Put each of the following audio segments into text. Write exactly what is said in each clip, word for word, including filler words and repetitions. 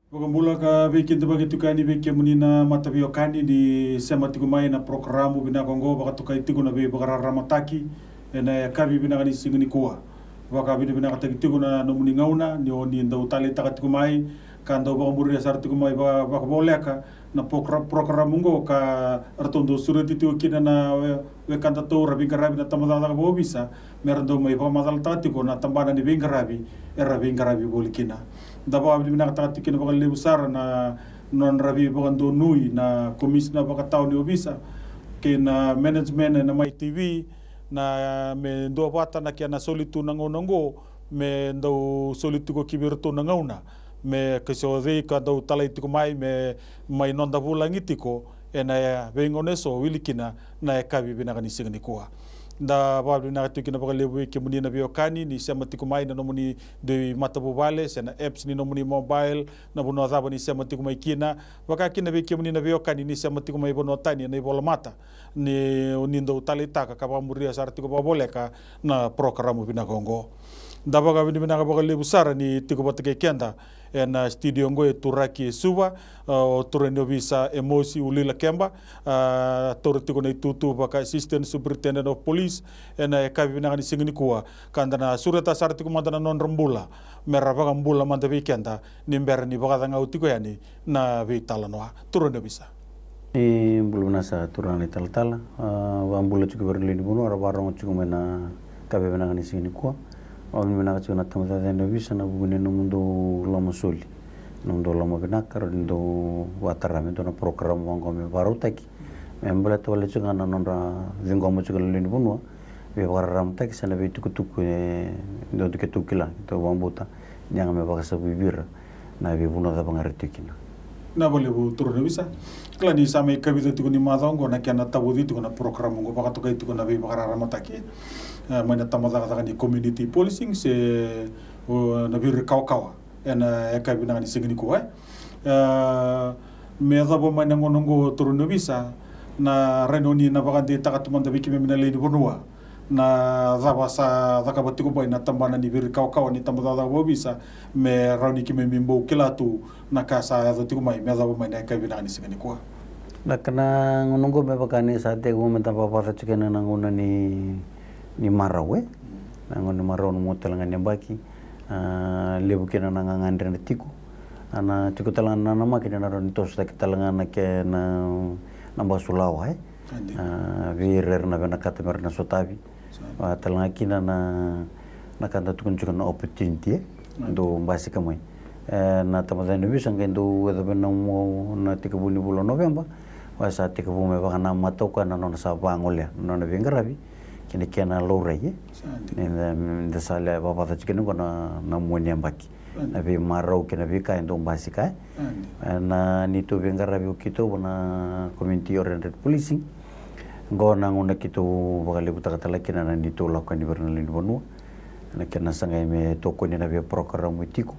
Vakabula ka veikidavaki tiko yani vei kemuni na mataveiwekani ni sema tiko mai na porokaramu vinaka oqo, vakatokai tiko na veivakararamataki ena yakavi vinaka ni siga nikua. Vakavinavinakataki tiko na nomuni gauna ni oni dau taleitaka tiko mai ka dau vakamuria sara tiko mai vaka- vakavoleka na pokra- porokaramu oqo ka ratou dau sureti tiko kina na we- wekadatou ra veiqaravi na tabacakacaka vakaovisa me ra dau mai vakamacalataka tiko na tabana ni veiqaravi era veiqaravi voli kina. Da vakavinavinakataka tiko kina vakalevu sara na nodra veivakadonui na komisina vakatawa ni ovisa kei na management ena Mai T V na me duavata na kena soli tu na gauna oqo me dau soli tiko ki vei iratou na gauna me ke so cei ka dau talai tiko mai me mai noda vulagi tiko ena veigauna eso wili kina na yakavi vinaka ni siga nikua. Da vakavinavinaka tiko kina vakalevu vei kemuni na veiwekani ni sema tiko mai na nomuni dui matavuvale se na apps ni nomuni mobile na vanua cava ni sema tiko mai kina, vaka kina vei kemuni na veiwekani ni sema tiko mai vanua tani ena ivolamata ni ni dau taleitaka ka vakamuria sara tiko vakavoleka na porokaramu vinaka oqo. Da vakavinavinaka vakalevu sara ni tiko vata kei keda ena studio oqo e Turaki e Suva, a, o turaga ni ovisa Emosi Ulila Keba, a, taura tiko na itutu vaka Assistant Superintendent of Police ena yakavi vinaka ni siga nikua, ka da na sureta sara tiko mada na nodra bula me ra vakabula mada vei keda ni bera ni vakacagau tiko yani na veitalanoa. Turaga ni ovisa. Ni bula vinaka saka turaga na italatala. A, vakabula tiko vei ira na lewe ni vanua ra vakarogo tiko mai na yakavi vinaka ni siga nikua. Vakavinavinaka tiko na tabacakacaka ni ovisa ena vuku ni nomudou lomasoli, nomudou loma vinaka, rawa ni dou vakatara me dua na porokaramu vaqo me vakarautaki me baleta wale tiko ga na nodra ciqoma tiko na lewe ni vanua veivakararamataki se na veitukutuku e dua tu keitou kila, keitou vakabauta ni yaga me vakasavui vei ira na veivanua cava ga era tiko kina. Na vakalevu turaga ni ovisa. Kila ni sa mai kavica tiko ni macawa oqo na kena tavoci tiko na porokaramu oqo vakatokai tiko na veivakararamataki, e, mai na tabacakacaka ni community policing se o, na veirikawakawa ena yakavi vinaka ni siga nikua, e. E, me yacova mai na gauna oqo turaga ni ovisa na rawa ni oni na vakadeitaka tu mada vei keimami na lewe ni vanua na cava sa cakava tiko mai na tabana ni veirikawakawa ni tabacakacaka vakaovisa me rawa ni keimami bau kila tu na ka sa yaco tiko mai me yacova mai na yakavi vinaka ni siga nikua. Na ka na gauna oqo me vaka ni sa tekivu me da vavaca tiko kina na gauna ni, ni marau, e? Na gauna ni marau na mua tale ga ni yabaki, a, levu kina na gagadre na tiko. A na tiko tale ga na namaki ni na rawa ni tosotaki tale ga na kena, na basu lawa, e? A, vei ira era na vinakata me ra na sotavi. Sa. A, tale ga kina na, na ka da tukuna tiko na opportunity, e? Dou basika mai. E, na tabacakacaka ni ovisa qai dou yacova na mua na tekivu ni vula o Noveba. Koya sa tekivu me vakanamata o koya na nona sa vagolea na nona veiqaravi kei na kena laurai, e? Sa dina. Ni da, ni da sa lai vavaca tiko kina oqo na, na mua ni yabaki. Na veimarau kei na veika e dau basika, e. E, na neitou veiqaravi o keitou vua na community oriented policing. Oqo na gauna keitou vakalevutaka tale kina na neitou lako yani vei ira na lewe ni vanua. Na kena sagai me tokoni na veiporokaramu e tiko.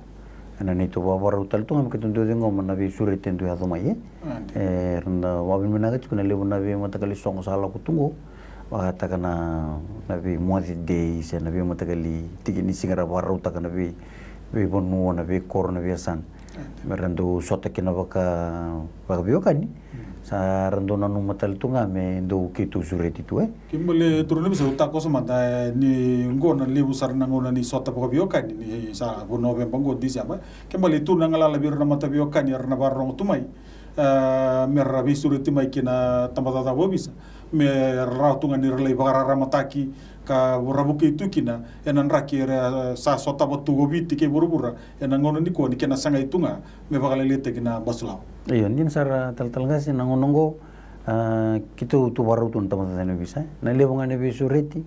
E na neitou vavarau tale tu ga me keitou dau ciqoma na veisureti e dau yaco mai, e. E, ra na vakavinavinaka tiko na levu na veimataqali soqo sa lako tu oqo. Vakataka na, na veimoce dei se na veimataqali tiki ni siga ra vakarautaka na vei, veivanua, na veikoro, na veiyasana. Me ra dau sota kina vaka, vakaveiwekani. Sa ra dau nanuma tale tu ga me dau keitou sureti tu, e. Kena ibalebale turaga ni ovisa, au takoso mada, e, ni oqo na levu sara na gauna ni sota vakaveiwekani ni sa vo Noveba oqo, Diseba. Kena ibalebale tu na galala vei ira na mataveiwekani era na vakarorogo tu mai, e, me ra veisureti mai ki na tabacakacaka vakaovisa me rawa tu ga ni ra lai vakararamataki ka ra vukei tu kina e na draki era sa sotava tu o Viti kei vuravura e na gauna nikua ni kena sagai tu ga me vakalailaitaki na basu lawa. Io, dina sara talatala qase, na gauna oqo, a, keitou tu vakarau tu na tabacakacaka ni ovisa, e. Na levu ga na veisureti,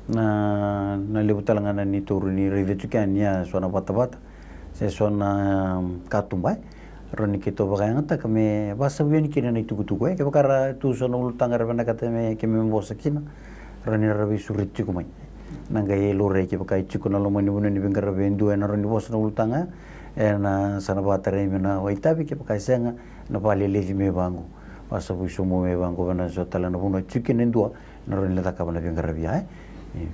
na, na levu tale ga na neitou rawa ni raica tiko yani, ia so na vatavata se so na, um, katuba, e. Rawa ni keitou vakayagataka me vakasavu yani kina na itukutuku, e. Kevaka ra tu so na ulutaga ra vinakata me keimami vosa kina, rawa ni ra veisureti tiko mai. Na qai laurai kevaka e tiko na loma ni vanua ni veiqaravi e dua e na rawa ni vosa na ulutaga, e na sa na vakatarai me na vakaitavi, kevaka e sega na vakaleleci mai vaqo. Vakasavui sobu mai vaqo vei na so tale na vanua e tiko kina e dua na rawa ni cakava na veiqaravi, e.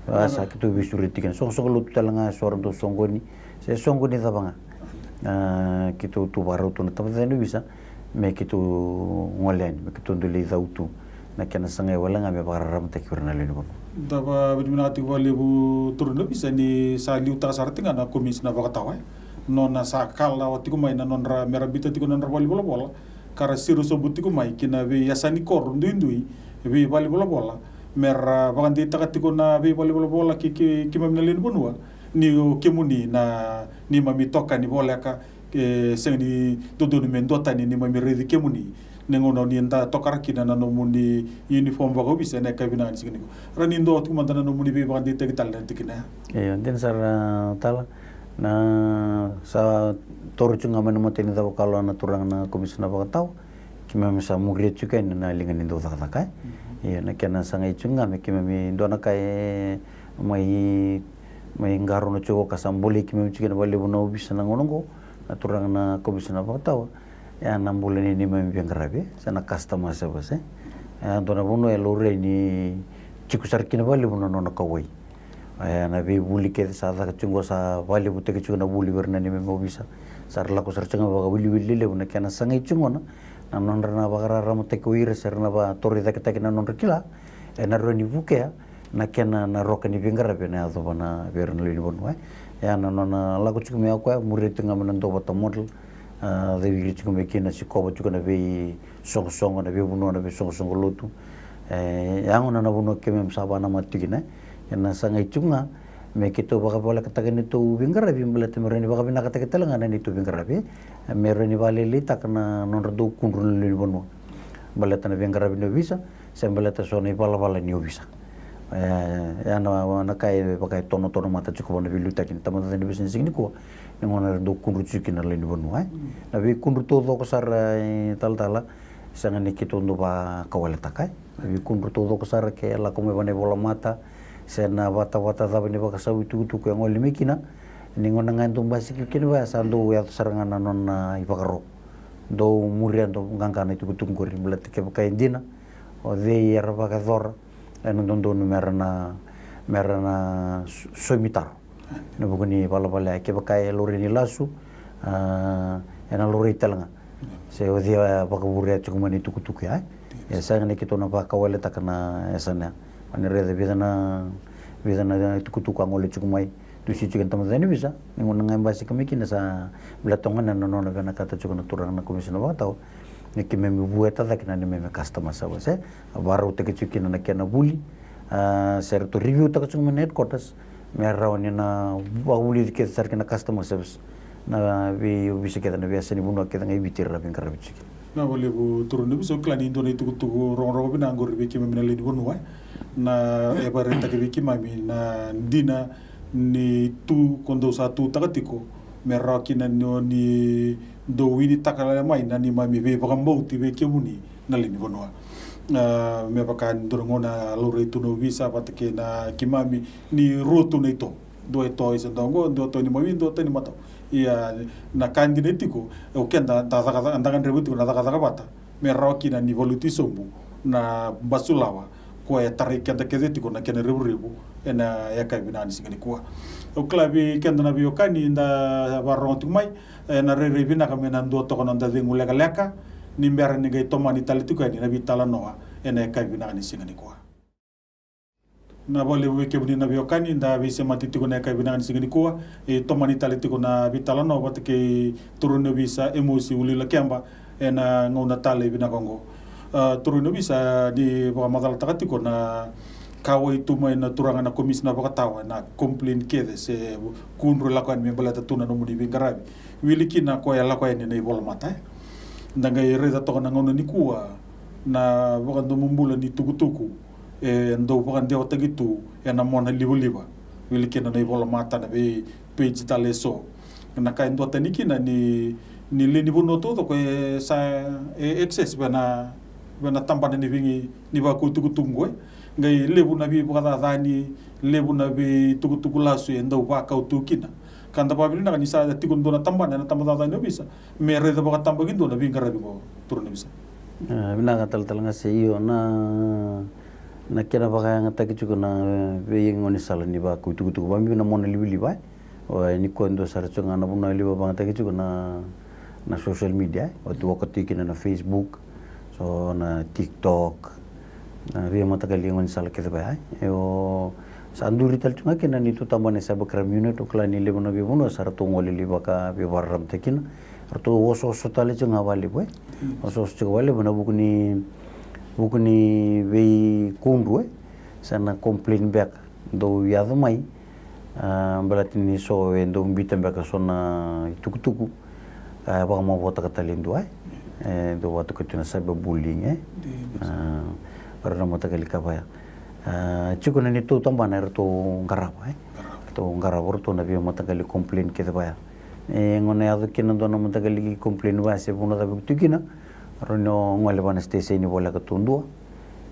Ia, sa keitou veisureti kina. Soqosoqo lotu tale ga, so ra dau soqoni se soqoni cava ga. A, keitou tu vakarau tu na tabacakacaka ni ovisa me keitou gole yani, me keitou dau lai cau tu na kena sagai wale ga me vakararamataki ira na lewe ni vanua. Da vakavinavinaka tiko vakalevu turaga ni ovisa ni sa liutaka sara tiko ga na Komisina Vakatawa, e, nona sa kalawa tiko mai na nodra, me ra biuta tiko na nodra valenivolavola ka ra siro sobu tiko mai ki na veiyasa ni koro duidui, veivalenivolavola, me ra vakadeitaka tiko na veivalenivolavola ki, ki, keimami na lewe ni vanua, ni o kemuni na neimami itokani voleka, e sega ni dodonu me duatani neimami raici kemuni na gauna ni da tokara kina na nomuni uniform vakaovisa ena yakavi vinaka ni siga nikua. Rawa ni dua tiko mada na nomuni veivakadeitaki tale ena tikina ya. Io, dina sara, a, Tala. Na sa toro tiko ga mai na mata ni cava kalawa na turaga na Komisina Vakatawa, keimami sa muria tiko yani na liga ni dau cakacaka, e. Mhm. Io, na kena sagai tiko ga me keimami dua na ka e mai, mai qarauna tiko ka sa bolei keimami tiko kina vakalevu na ovisa na gauna oqo, na turaga na Komisina Vakatawa, e a na bula ni neimami veiqaravi, e, se na customer service, e. E a dua na vanua e laurai ni tiko sara kina vakalevu na nona kauwai. E a na veivuli kece sa caka tiko oqo, sa vakalevutaki tiko na vuli vei ira na neimami ovisa. Sa ra lako sara tiko ga vakawiliwili lelevu na kena sagai tiko gona na nodra na vakararamataki o ira se ra na vakatorocaketaki na nodra kila, e na rawa ni vukea na kena na roka ni veiqaravi ena yacova na vei ira na lewe ni vanua, e. E a na nona lako tiko mai o koya, muria tiko ga mai na Dovata Model, a, caivi ira tiko mai kina, sikova tiko na veisoqosoqo, na veivanua, na veisoqosoqo lotu. E, e a gona na vanua keimami sa vakanamata tiko kina, e na sagai tiko ga me keitou vakavolekataka neitou veiqaravi baleta me rawa ni vakavinakataki tale ga na neitou veiqaravi, e, me rawa ni vakalailaitaka na nodra dau kudru na lewe ni vanua. Baleta na veiqaravi ni ovisa, se baleta so na ivalavala ni ovisa. E, e a na, na ka e vaka e tonotono mata tiko vua na veiliutaki ni tabacakacaka ni ovisa ni siga nikua, ni gauna era dau kudru tiko kina na lewe ni vanua, e. Mm. Na veikudru taucoko sara, e, talatala, sega ni keitou dau vakawaletaka, e. Na veikudru taucoko sara ke lako mai vua na ivolamata, se na vatavata cava ni vakasavu itukutuku e gole mai kina, ni gauna ga e dau basika kina vaya sa dau yaco sara ga na nona ivakaro. Dau muria, dau qaqa na itukutuku qori, baleta kevaka e dina, o cei era vakayacora, ena dodonu me ra na, me ra na s-, saumi taro. Na vuku ni valavala ya, kevaka e laurai ni lasu, a, ena laurai tale ga. Se o cei e vakavurea tiko mai na itukutuku ya, e. E sega ni keitou na vakawaletaka na yasana ya. O ni raica vica na, vica na itukutuku a gole tiko mai, dusi tiko ena tabacakacaka ni ovisa, ni gauna ga e basika mai kina sa baleta gona na nona vinakata tiko na turaga na Komisina Vakatawa, ni keimami vueta cake na neimami customer service, e. A vakarautaki tiko kina na kena vuli, a, se ratou review taka tiko mai na headquarters, me rawa ni na vakavulici kece sara kina na customer service na veiovisa kece, na veiyasa ni vanua kece ga e Viti era veiqaravi tiko kina. Vinaka vakalevu turaga ni ovisa, au kila ni dua na itukutuku rogorogo vinaka qori vei keimami na lewe ni vanua, e. Na, e vakaraitaki vei keimami na dina ni tu ko dou sa tutaka tiko, me rawa kina ni o ni dou winitaka mai na neimami veivakabauti vei kemuni na lewe ni vanua. A, me vaka ni dua na gauna a laurai tu na ovisa vata kei na keimami ni rua tu na ito. Dua ito i Sadogo, dua ito i Nimawi, dua ito i Nimatau. Ia, na ka dina e tiko, o keda da caka, da gadreva tiko na cakacaka vata me rawa kina ni valuti sobu na basulawa, koya e tarai keda kece tiko na kena revurevu ena yakavi vinaka ni siga nikua. Au kila vei keda na veiwekani da vakarorogo tiko mai, ena rairai vinaka me na dua toka na noda cegu lekaleka ni bera ni qai tomani tale tiko yani na veitalanoa ena yakavi vinaka ni siga nikua. Vinaka vakalevu vei kemuni na veiwekani da veisemati tiko na yakavi vinaka ni siga nikua. E tomani tale tiko na veitalanoa vata kei turaga ni ovisa Emosi Uluilakeba ena gauna tale vinaka oqo. A, turaga ni ovisa, ni vakamacalataka tiko na kauwai tu mai na turaga na Komisina Vakatawa, na complain kece se kudru e lako yani me baleta tu na nomuni veiqaravi, wili kina koya e lako yani na ivolamata, e. Da qai raica toka na gauna nikua na vakadomobula ni tukutuku e dau vakadewataki tu ena mona livaliva, wili kina na ivolamata, na vei page tale eso. Na ka e duatani kina ni, ni lewe ni vanua taucoko e sa, e access vei na, vei na tabana ni vei, ni vakau itukutuku qo, e. Qai levu na veivakacacani, levu na veitukutuku lasu e dau vakau tu kina. Ka da vakavinavinaka ni sa tiko dua na tabana ena tabacakacaka ni ovisa me raica vakatabakidua na veiqaravi qo, turaga ni ovisa. A, vinaka talatala Qase. Io, na, na kena vakayagataki tiko na veigaunisala ni vakau itukutuku, vakabibi na mona livaliva, e. O, e, ni koya dua sara tiko ga na vanua e levu vakayagataki tiko na, na social media, e. Oti waka tiko kina na Facebook, so na TikTok, na via mataqali gaunisala kece vaya, e. Io, sa duri tale tiko ga kina ni tu tabana e cybercrime unit, o kila ni levu na veivanua sa ratou gole li vaka veivakararamataki kina. Ratou osooso tale tiko ga valevu, e. Osooso tiko valevu na vuku ni, vuku ni veikudru, e. Sa na complain beka dou yaco mai, a, baleta ni so e dou bita beka so na itukutuku, a, vakamavotaka tale e dua, e. E dou vatoka tu na cyberbullying, e. A, ra na mataqali ka vaya. A, tiko na neitou tabana eratou qarava, e. Ratou qarava ratou na via mataqali complain kece vaya. E gona yaco kina dua na mataqali complain vaya se vuna cava e tu kina, rawa ni o gole vana station ni voleka tu dua,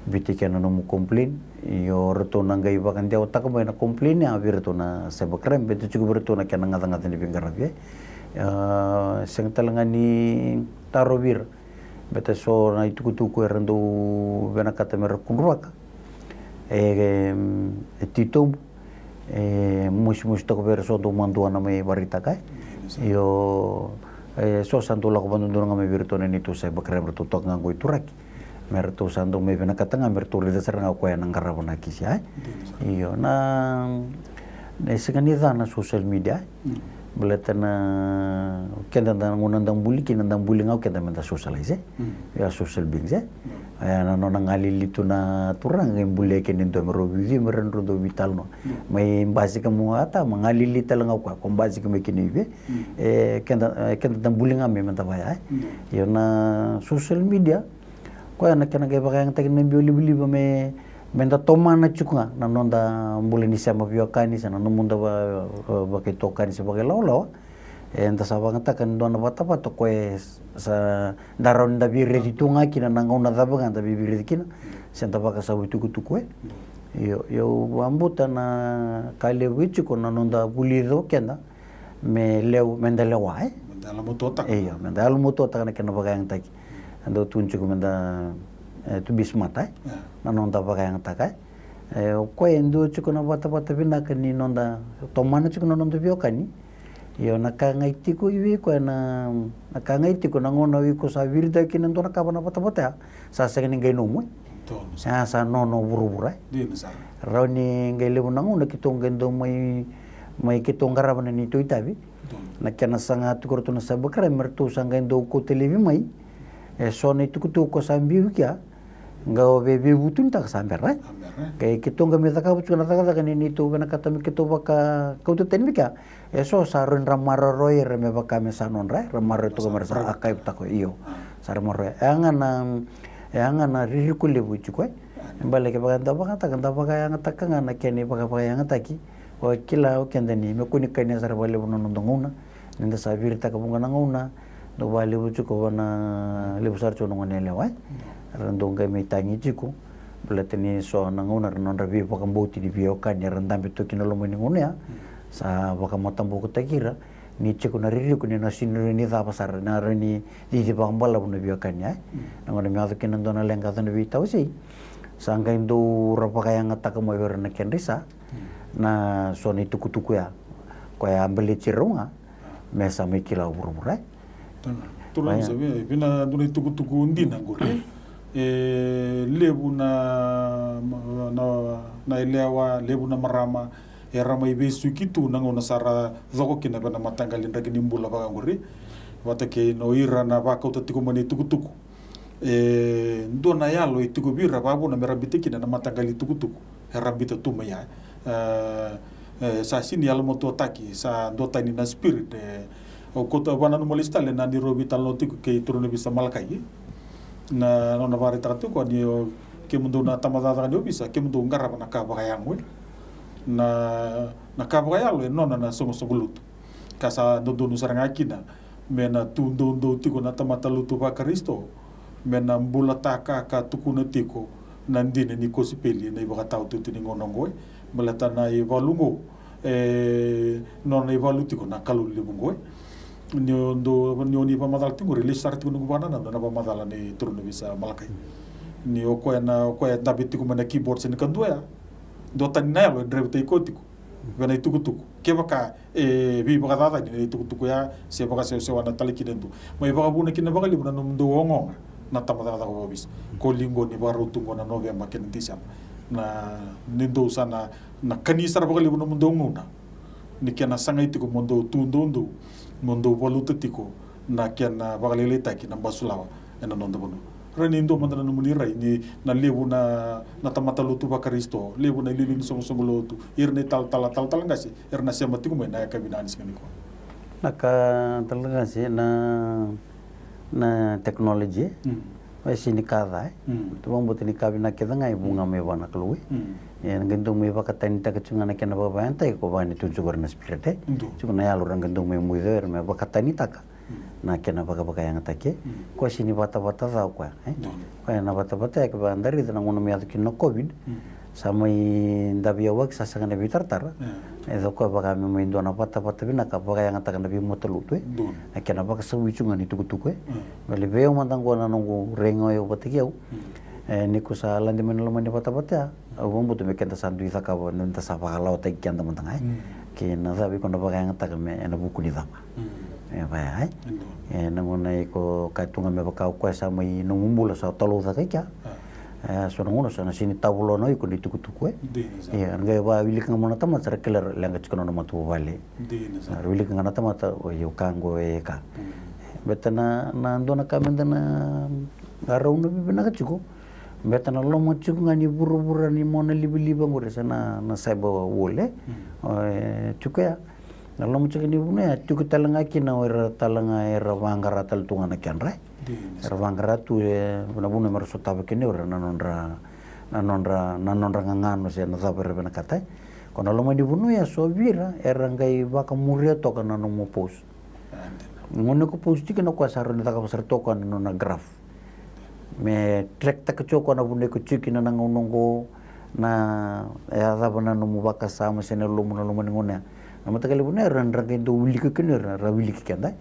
bita kina na nomu complain. Io, ratou na qai vakadewataka mai na complain ya vei ratou na cybercrime, beta tiko vei ratou na kena gacagaca ni veiqaravi, e. A, sega tale ga ni taro vei ira, beta so na itukutuku era dau vinakata me ra kudruvaka, e, e, e titobu, e mosimosi toka vei ira so dau madua na mai vakaraitaka, e. Io, e, so sa dau lako vadodonu ga mai vei iratou na neitou cybercrime, ratou toka ga qo i turaki. Me ratou sa dau mai vinakata ga me ratou raica sara ga o koya na qarava na kisi, e. Io, na, e sega ni ca na social media, e. Baleta na keda da gauna da buli kina, da buli ga o keda me da socialize, e. We are social beings, e. E, na nona galili tu na turaga qai bulia kina e dua me rau vivi, me rau dau veitalanoa. Mai basika mo ata, ma galili tale ga o koya, ko basika mai kina i vei. E, keda, e, keda da buli ga me, me da vaya, e. Io, na social media, koya na kena qai vakayagataki na biau livaliva me, me da tomana tiko ga na noda bula ni sema veiwekani, se na nomuda va, va, vakaitokani se vakailawalawa. E, da sa vakayagataka ni dua na vatavata koya sa da rawa ni da veiraici tu ga kina na gauna cava ga da veiveiraici kina, se da vakasavu itukutuku, e. Io, io, au vakabauta na ka levu e tiko na noda vulica o keda me lewa, me da lewa, e. Me da yalomatua taka. Io, me da yalomatua taka na kena vakayagataki. E dau tukuni tiko me da, e, to be smart, e. Na noda vakayagataka, e. E, o koya e dua tiko na vatavata vinaka ni noda tomana tiko na noda veiwekani. Io, na ka ga e tiko i vei koya na, na ka ga e tiko na gauna o iko sa viritaka kina e dua na ka va na vatavata ya, sa sega ni qai nomu, e. Sa, sa nono vuravura, e. Rawa ni qai levu na gauna keitou qai dau mai, mai keitou qarava na neitou itavi. Na kena saga tiko ratou na cybercrime me ratou sa qai dau kauta laivi mai e so na itukutuku ko sa biu kea, qai o veivutunitaka sa bera, e. Qai keitou qai mai cakava tiko na cakacaka ni neitou vinakata me keitou vakakauta tani mai kea. E so sa rawa ni ra maroroi ira me vaka me sa nodra, e, ra maroroi toka me ra sa archive taka, io. Sa ra maroroi. E a ga na, e a ga na ririko levu e tiko, e. E bale kevaka da vakayagataka, da vakayagataka ga na kena ivakavakayagataki. O kila o keda ni me kua ni kania sara vakalevu na noda gauna. Ni da sa viritaka vuqa na gauna, dau vakalevu tiko vana levu sara tiko na gone yalewa, e. Ra dau qai mai tagi tiko. Baleta ni so na gauna ra nodra veivakabauti ni veiwekani era dabe toka kina loma ni gauna ya. Sa vakamatabokotaki ira ni tiko na ririko ni na sega ni cava sara, na rawa ni cici vakabalavu na veiwekani, e. Na gauna me yaco kina dua na leqa, yaco na veitawasei, sa qai dau ra vakayagataka mai vei ira na kedra isa na so na itukutuku ya. Koya a baleti rau ga me sa mai kila o vuravura, e. Turaga, sa vina dua na itukutuku dina qori. E levu na, na, na yalewa, levu na marama era mai vesuki tu na gauna sa ra coko kina vei na mataqali draki ni bula vaka qori. Vata kei na o ira na vakauta tiko mai na itukutuku. E dua na yalo e tiko vei ira vakavuna me ra biuta kina na mataqali tukutuku era biuta tu mai ya. E, e, sa sega ni yalomatuataki, sa duatani na spirit, e. Au kauta vakananuma lesu tale na neirau veitalanoa tiko kei turaga na ovisa Malakai. Na nona vakaraitaka tiko ni o kemudou na tabacakacaka ni ovisa, kemudou qarava na ka vakayago, e. Na, na ka vakayalo e nona na soqosoqo lotu. Ka sa dodonu sara ga kina me na tu doudou tiko na tamata lotu vaKarisito me na bulataka ka tukuna tiko na dina ni kosipeli ena ivakataotioti ni gauna oqo, e. Baleta na ivalu oqo, e, nona ivalu tiko na Kalou levu oqo, e. Ni o dou, ni o ni vakamacala tiko qori, lesu sara tiko noqu vakanananu na vakamacala nei turaga na ovisa Malakai. Ni o koya na, o koya e dabe tiko mai na keyboard se na kadua ya. Duatani na yalo e draivataki koya tiko. vei na itukutuku. Kevaka e veivakacacani na itukutuku ya se vakasewasewana tale kina e dua, mai vakavuna kina vakalevu na nomudou ogaoga na tabacakacaka vakaovisa. Ko liga ni vakarau tu qo na Noveba kei na Diseba, na ni dou sa na, na kani sara vakalevu na nomudou gauna ni kena sagai tiko mo dou tu doudou, mo dou valuta tiko na kena vakalailaitaki na basulawa ena noda vanua. Ra ni dua mada na nomuni rai ni na levu na, na tamata lotu vaKarisito, levu na iliuliu ni soqosoqo lotu, ira na italatala, talatala qase, era na sema tiko mai na yakavi vinaka ni siga nikua. Na ka talatala qase na, na technology e sega ni ka ca e. Tou vakabauta ni ka vinaka kece ga e vuqa mai vua na Kalou e. E na qai dau mai vakatanitaka tiko ga na kena vakavakayagataki ko vaka ni tu tiko ira na spirit e. Tiko na yalo ra qai dau mai moici ira me vakatanitaka na kena vakavakayagataki e. Koya sega ni vatavata ca o koya e. Koya na vatavata ya kevaka da raica na gauna mai yaco kina na COVID, sa mai davi yawaki, sa sega na veitaratara. E yaco koya vaka me mai dua na vatavata vinaka vakayagataka na veimatalotu e. Na kena vakasavui tiko ga ni tukutuku e. Vale vei au mada qo na noqu rai ga o yau vata kei au. E ni ko sa lade mai na loma ni vatavata ya, au vakabauta me keda sa dui cakava, da sa vakalawataki keda mada ga e. Kei na cava iko na vakayagataka me ena vuku ni cava. E vaya e. E na gauna iko kaya tu ga me vaka o koya sa mai nomu bula sa talaucaka i kea. E so na gauna sa na sega ni tavuloa na iko ni tukutuku e. Ia ra qai vakawilika ga mo na tamata sa ra kila ra leqa tiko na nona matavuvale. Ra wilika ga na tamata o i au ka qo e ka. Beta na, na dua na ka meda na qarau na vivinaka tiko. Beta na loma tiko ga ni vuravura ni mona livaliva qori sa na, na cyber world e. E tiko ya. Na loma tiko ni vanua ya tiko tale ga kina o ira tale ga era vaqara tale tu ga na kedra e. Era vaqara tu e na vanua mera sotava kina o ira na nodra, na nodra, na nodra gagano se na cava era vinakata e. Ko na loma ni vanua ya so vei ira era qai vakamuria toka na nomu post. Gauna ko post tiko na koya sa rawa ni cakava sara toka na nona graph. Me track taka tiko o koya na vanua iko tiko kina na gauna oqo, na yacava na nomu vakasama se na lomu na loma ni gauna ya. Na mataka levu na era, era qai dau wilika kina era, ra wiliki keda e.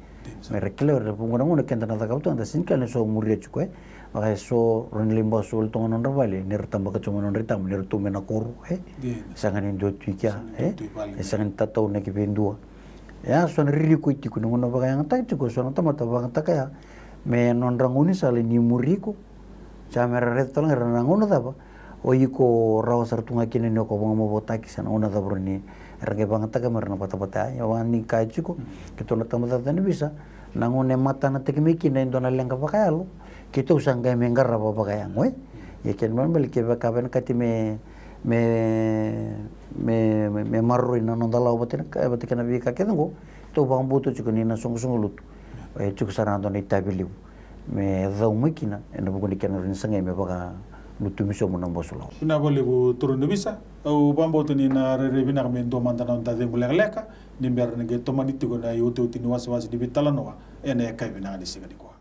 Mera kila era vuqa na gauna keda na cakava tu ga da sega ni kila ni so muria tiko e. Vaka e so ra ni lai basu voli toka na nodra vale ni ra tabaka tiko mai na nodra itaba ni ra tu mai na koro e. Sega ni dua tu i kea e. E sega ni tataunaki vei dua. Ia so na ririko e tiko ni gauna vakayagataki tiko so na tamata vakayagataka ya me nodra gaunisala ni muri iko. Sa me ra raica tale ga era na gauna cava o iko rawa sara tu ga kina ni o ko vakamavoataki se na gauna cava ra ni era qai vakayagataka me ra na vatavata ya. Ia vaka ni kaya tiko keitou na tabacakacaka ni visa, na gauna e matanataki mai kina e dua na leqa vakayalo keitou sa qai mai qarava vakayago e. Ia kena ibalebale kevaka vinakati me, me, me, me, me maroroi na noda lawa vata kei na veika kece oqo. Tou vakabauta tiko ni na soqosoqo lotu e tiko sara ga dua na itavi levu me cau mai kina ena vuku ni kena rawa ni sagai me vakalutu mai sobu na basulawa. Vinaka vakalevu turaga ni ovisa. Au vakabauta ni na rairai vinaka me dua mada na noda cegu lekaleka ni bera ni qai tomani tiko na iotioti ni wasewase ni veitalanoa ena yakavi vinaka ni siga nikua.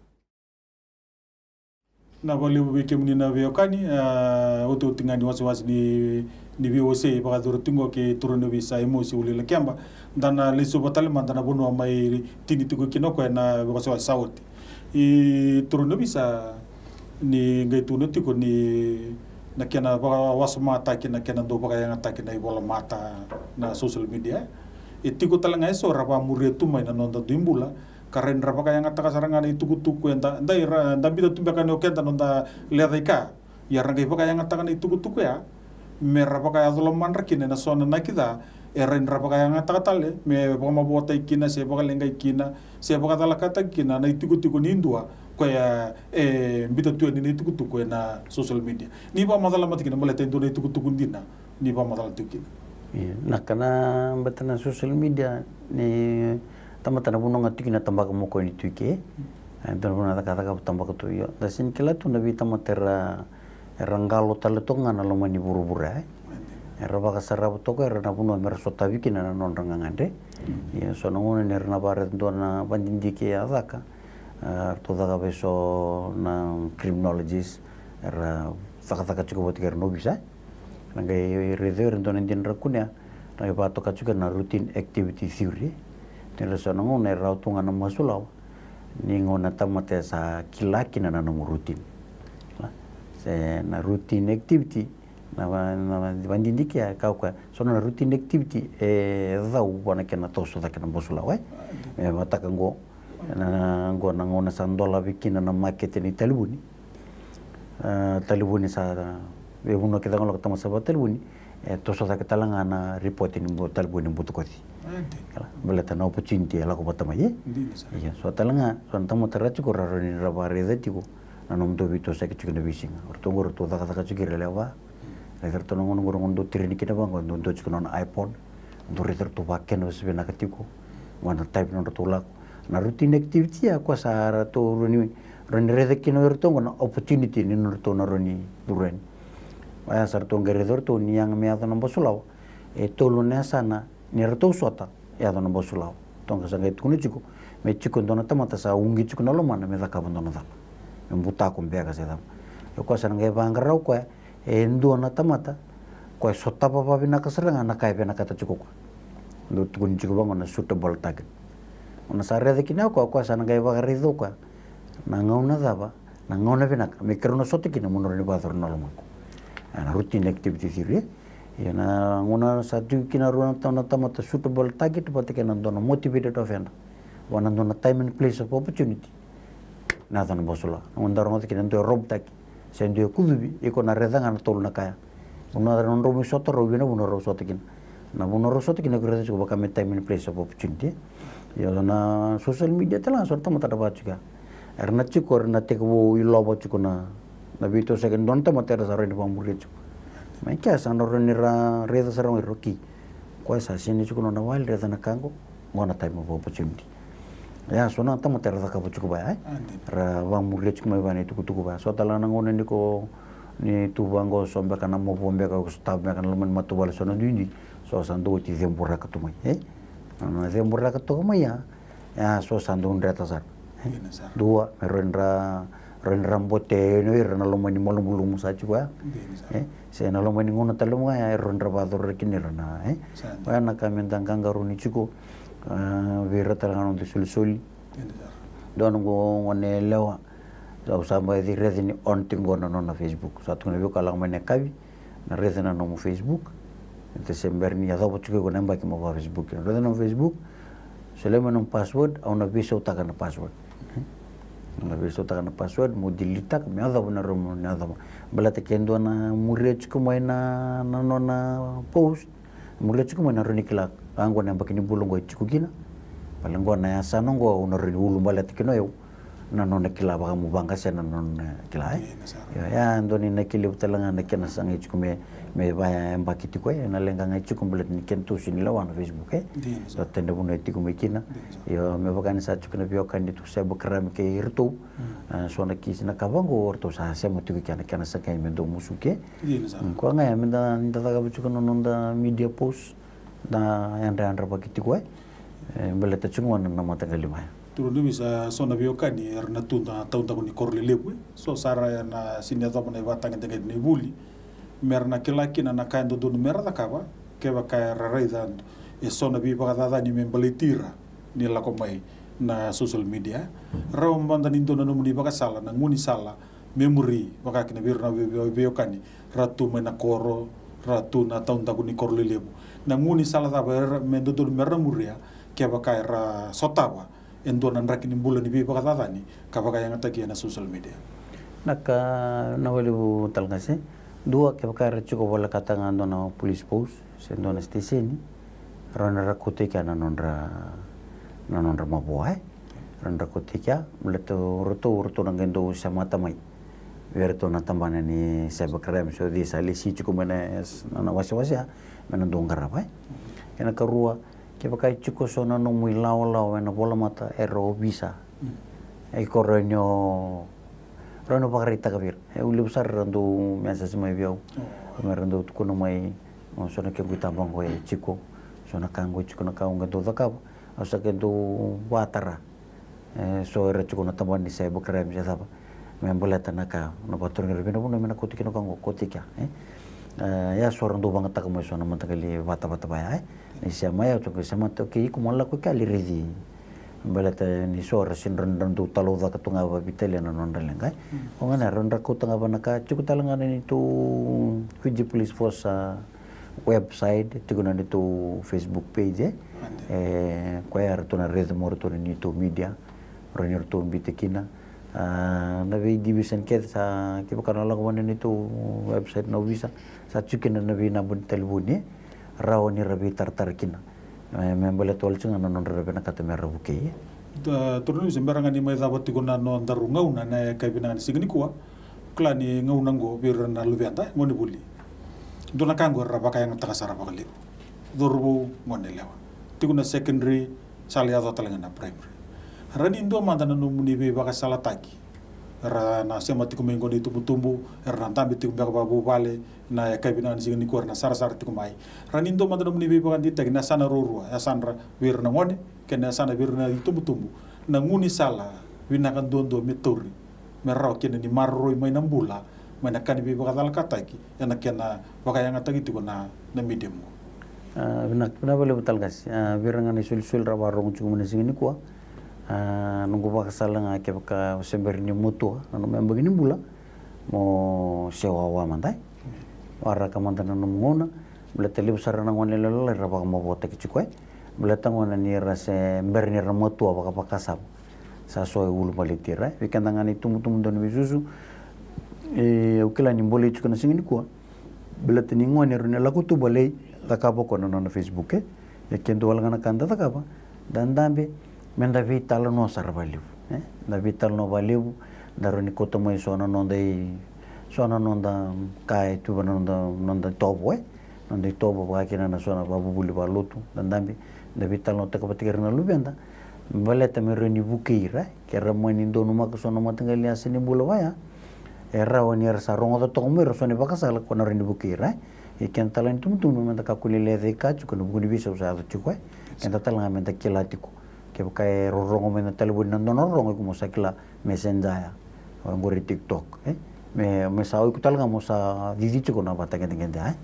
Vinaka vakalevu vei kemuni na veiwekani, a, otioti ga ni wasewase ni, ni veiwasei vakayacori tiko kei turaga ni ovisa Emosi Ulilakeba. Da na lesuva tale mada na vanua mai tini tiko kina o koya ena veiwasewase sa oti. I turaga ni ovisa, ni qai tukuna tiko ni na kena vakawasoma taki na kena dau vakayagataki na ivola mata na social media. E tiko tale ga e so ra vakamuria tu mai na noda dui bula ka rai ni ra vakayagataka sara ga na itukutuku eda, da ira, da biuta tu beka ni o keda noda lecaika. Ia ra qai vakayagataka na itukutuku ya me ra vakayaco lomadra kina ena so na naki ca. E rai ni ra vakayagataka tale me vakamavoataki kina se vakaleqai kina se vakacalakataki kina na itikotiko ni dua koya e biuta tu yani na itukutuku ena social media. Ni vakamacala mada kina baleta e dua na itukutuku dina. Ni vakamacala tiko kina. Ia, na ka na beta na social media ni tamata na vanua ga tiko kina tabaka mo koya ni tu i ke. E dua na vanua na cakacaka tabaka tu. Io, da sega ni kila tu na veitamata era, era qalo tale toka ga na loma ni vuravura e. Era vakasarava toka era na vanua mera sotavi kina na nodra gagadre. Ia so na gauna ni ra na vakaraica dua na vadidike a caka, a ratou caka vei so na criminologist era cakacaka tiko vata kei ira na ovisa. Na qai raici ira dua na dina ra kunea, na qai vakatoka tiko na routine activity theory. Ni ra so na gauna e rawa tu ga na masu lawa ni gauna tamata e sa kila kina na nomu routine. Se na routine activity Na va- na va- vadidike e kaya o koya, so na routine activity e cau vua na kena toso cake na basulawa, e. E vataka oqo, na oqo na gauna sa dolavi kina na makete ni talevoni. A, talevoni sa veivanua kece ga lako tamata sa vakatalevoni, e toso cake tale ga na ripoti ni bu- talevoni butakoci. Baleta na opportunity e lako vata mai, e. Ia, so tale ga so na tamata ra tiko ra rawa ni ra vakaraica tiko na nomudou veitosoyaki tiko na veisiga. O ratou oqo ratou cakacaka tiko ira lewe va. Raica ratou na gauna oqo, gauna dou tereni kina vaqo, dou dua tiko na nona iPod, dou raica ratou vakena vakavinaka tiko. Vua na type nodratou lako. Na routine activity ya, koya sa ratou rawa ni, rawa ni raica kina o iratou oqo na opportunity ni nodratou na rawa ni curu yani. Oya sa ratou qai raica o ratou ni yaga me yaco na basulawa, e tolu na yasana ni ratou sota e yaco na basulawa. Toqa sa qai tukuna tiko me tiko e dua na tamata sa uqi tiko na lomana me cakava dua na cala, me butako beka se cava. E koya sa na qai vaqara o koya e dua na tamata koya e sotava vakavinaka sara ga na ka e vinakata tiko o koya. Dau tukuni tiko vaqo na suitable target. Gauna sa raica kina o koya, o koya sa na qai vakaraica o koya na gauna cava na gauna vinaka me keirau na sota kina mo na rawa ni vakayacora na lomaqu. A, na routine activity theory, e. Ia na gauna sa tiko kina rua na ta- na tamata suitable target vata kei na dua na motivated offender, vua na dua na time and place of opportunity, na yaco na basulawa. Na gauna da rogoca kina e dua e robotaki se dua e kucuvi, iko na raica ga na tolu na ka ya. Vanua rau mai sota, rau via na vanua rau sota kina. Na vanua rau sota kina ko raica tiko vaka me time and place of opportunity. Ia na social media tale ga so na tamata da vaka tiko ya, era na tiko, era na tekivu ilova tiko na, na veitosoyaki ni dua na tamata era sa rawa ni vakamuria tiko. Mai kea sa na rawa ni ra raica sara ga o ira, okay, koya sa sega ni tiko na nona vale, raica na ka oqo, oqo na time of opportunity. Ia so na tamata era cakava tiko vaya, e? Ra vakamuria tiko mai vaya na itukutuku vaya. So tale ga na gauna ni ko ni tu vaqo, so beka na mavoa beka ko sotava beka na loma ni matavuvale, so na duidui, so sa dau oti ceburaka tu mai, e? Na ceburaka toka mai ya, ia so sa dau dreta sara, e? Dua, me rawa ni ra, rawa ni ra bote yani o ira na loma ni malumalumu sa tiko ya, e? Se na loma ni gauna tale mai ya e rawa ni ra vakayacora kina o ira na, e? Oya na ka me da qaqarauni tiko, a, vei ira tale ga na noda isolisoli. Dua noqu gone yalewa, au sa baci raica ni on tiko qo na nona Facebook. Sa tukuna vei au ka lako mai na yakavi, na raica na nomu Facebook. Ita se bera ni yacova tiko iko na yabaki mo vaka-Facebook. Na raica na nomu Facebook, solia mai nomu password, au na veisautaka na password. Au na veisautaka na password, mo delete-taka, me yacova na rawa mo na yacova. Baleta ke dua na muria tiko mai na, na nona post, muria tiko mai na rawa ni kila, a, qo na yabaki ni bula qo e tiko kina. Baleta qo na yasana qo au na rawa ni ulubaleta kina o yau na nona kila vakamuvaqa se na nona kila, e? Io, ya dua ni na kila levu tale ga na kena sagai tiko me, me vayabaki tiko, e? Na leqa ga e tiko baleta ni kena toso ni lewa na Facebook, e? Dua tani na vanua e tiko mai kina. Io, me vaka ni sa tiko na veiwekani tu cybercrime kei iratou. A, so na kisi na ka vaqo o ratou sa sema tiko kina, kena sagai me dau musuki, e? Koya ga ya me da, da cakava tiko na noda media post, da yadrayadravaki tiko, e, e, baleta tiko ga na, na mataqali vaya. Turaga ni ovisa, so na veiwekani era na tu na taudaku ni koro lelevu, e. So sara ya na sini yacova na ivakatagedegede ni vuli me ra na kila kina na ka e dodonu me ra cakava kevaka era raica e so na veivakacacani me baleti ira ni lako mai na social media. Rawa mada ni dua na nomuni vakasala, na gaunisala me muri vaka kina vei ira na vei- vei- veiwekani ra tu mai na koro, ra tu na taudaku ni koro lelevu. Na gaunisala cava era, me dodonu me ra muria kevaka era sotava e dua na draki ni bula ni veivakacacani ka vakayagataki ena social media? Na ka na vakalevu tale ga se dua, kevaka era tiko volekata ga dua na police post se dua na siteseni, rawa ni ra kauta i kea na nodra, na nodra mavoa, e? Rawa ni ra kauta i kea, baleta o ratou, o ratou na qai dau semata mai vei iratou na tabana ni cybercrime, so cei sa lesi tiko mai na, na, na wasewase ya me na dau qarava, e? Kena karua, kevaka e tiko so na nomu ilawalawa ena volamata era ovisa, e, iko rawa ni o, rawa ni o vakaraitaka vei ira. E, au levu sara era dau message mai vei au me ra dau tukuna mai, o, so na kequ itaba qo e tiko, so na ka qo e tiko, na ka au qai dau cakava, au sa qai dau vakatara. E, so era tiko na tabana ni cybercrime se cava, me baleta na ka, na vakaturaga era vei na vanua me na kauta kina o ka qo, kauta i kea, e? E, ia so ra dau vagataka mai so na mataqali vatavata vaya, e? Ni sema ya, o tiko, sema, okay, iko mo lako i kea, lai raici Baleta ni so ra sega ni dau talaucaka tu ga vakaveitalia na nodra leqa. O ga na ra dau kauta ga vaka na ka tiko tale ga na neitou Fiji Police Force website, tiko na neitou Facebook page e koya eratou na raica mo ratou na neitou media, rawa ni ratou biuta kina. Na vei division kece sa kevaka na lako mai na neitou website na ovisa, sa tiko kina na vei naba ni talevoni e rawa ni ra veitaratara kina. Me baleta wale tiko ga na nodra vinakata me ra vukei. Turaga ni ovisa, bera ga ni mai cava tiko na nodaru gauna ena yakavi vinaka ni siga nikua, kila ni gauna oqo vei ira na luveda, gonevuli, dua na ka oqo era vakayagataka sara vakalevu. Cauravou, goneyalewa, tiko na secondary, sa lai yaco tale ga na primary. Rawa ni dua mada na nomuni veivakasalataki, era na sema tiko mai oqo na itubutubu, era na dabe tiko beka vakavuvale, na yakavi vinaka ni siga nikua era na sarasara tiko mai. Rawa ni dua mada na nomuni veivakadeitaki na yasana ruarua, yasana vei ira na gone kei na yasana vei ira na itubutubu, na gaunisala vinaka duadua me tauri, me rawa kina ni maroroi mai na bula, mai na ka ni veivakacalakataki ena kena vakayagataki tiko na medium oqo. Vinaka, vinaka vakalevu tale qase. Vei ira ga na isolisoli ra vakarorogo tiko mai na siga nikua, noqu vakasala ga kevaka o se bera ni matua na nomu yabaki ni bula, mo se wawa mada e waraka mada na nomu gauna. Baleta levu sara na goneyalewa lalai ra vakamavoataki tiko e baleta gona ni ra se bera ni ra matua vakavakasama. Sa so e ulubaleti ira e vei keda ga na itubutubu dau ni veisusu. Au kila ni bolei tiko na siga nikua, baleta ni gone e rawa ni lako tu balei, cakava o koya na nona Facebook e. Ia ke dua wale ga na ka da cakava, da dabe me da veitalanoa sara vakalevu e. Da veitalanoa vakalevu, da rawa ni kauta mai so na noda i, so na noda ka e tu vei na noda, noda itovo e, noda itovo vaka kina na so na vakavuvuli vakalotu. Da dabe, da veitalanoataka vata kei ira na luveda, baleta me rawa ni vukei ira e. Ke ra mani donumaka so na mataqali yasa ni bula vaya, e rawa ni ra sa rogoca toka mai ira so na ivakasala ko na rawa ni vukei ira e. Ia keda tale ga na itubutubu me da kakua ni lai cei ka tiko ena vuku ni veisau sa yaco tiko e. Keda tale ga me da kila tiko. Kevaka e rorogo mai na talevoni na dua na rorogo, iko mo sa kila Messenger ya, oqori TikTok e. Me, me sa o iko tale ga mo sa cici tiko na vatagedegede ya e.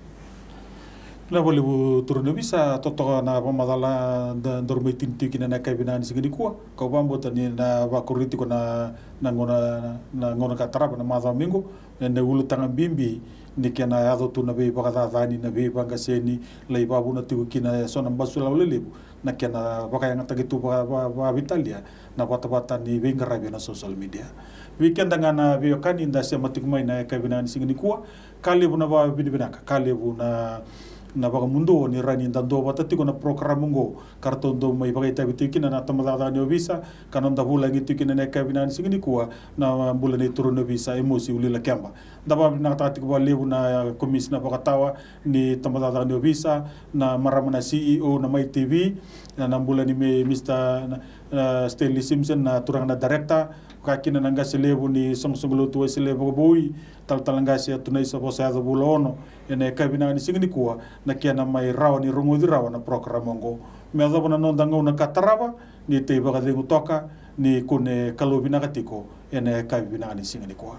Vinaka vakalevu turaga ni ovisa, totoka na vakamacala da, daru mai tini tiko kina ena yakavi vinaka ni siga nikua. Kau vakabauta ni na vakoroi tiko na, na gauna, na gauna ka tarava na macawa mai oqo, ena ulutaga bibi ni kena yaco tu na veivakacacani, na veivaqaseni, lai vakavuna tiko kina e so na basu lavo lelevu na kena vakayagataki tu vaka, vaka, vakaveitalia na vatavata ni veiqaravi ena social media. Vei keda ga na veiwekani da sema tiko mai na yakavi vinaka ni siga nikua, ka levu na vakavinavinaka, ka levu na, na vakamuduo ni rawa ni da duavata tiko na program oqo, ka ratou dau mai vakaitavi tiko kina na tabacakacaka ni ovisa, ka noda vulagi tiko kina ena yakavi vinaka ni siga nikua, na bula nei turaga ni ovisa Emosi Uluilakeba. Da vakavinavinakataka tiko vakalevu na komisina vakatawa ni tabacakacaka ni ovisa, na marama na C E O na Mai T V, na, na bula ni me Mister na, na Stanley Simpson, na turaga na director, vaka kina na qase levu ni soqosoqo lotu Wesele Vakavoui, talatala qase Atunaisa Vosayaco Vulaono, ena yakavi vinaka ni siga nikua, na kena mai rawa ni rogoci rawa na program oqo. Me yacova na noda gauna ka tarava, ni tei vakacegu toka, ni kune kalou vinaka tiko ena yakavi vinaka ni siga nikua.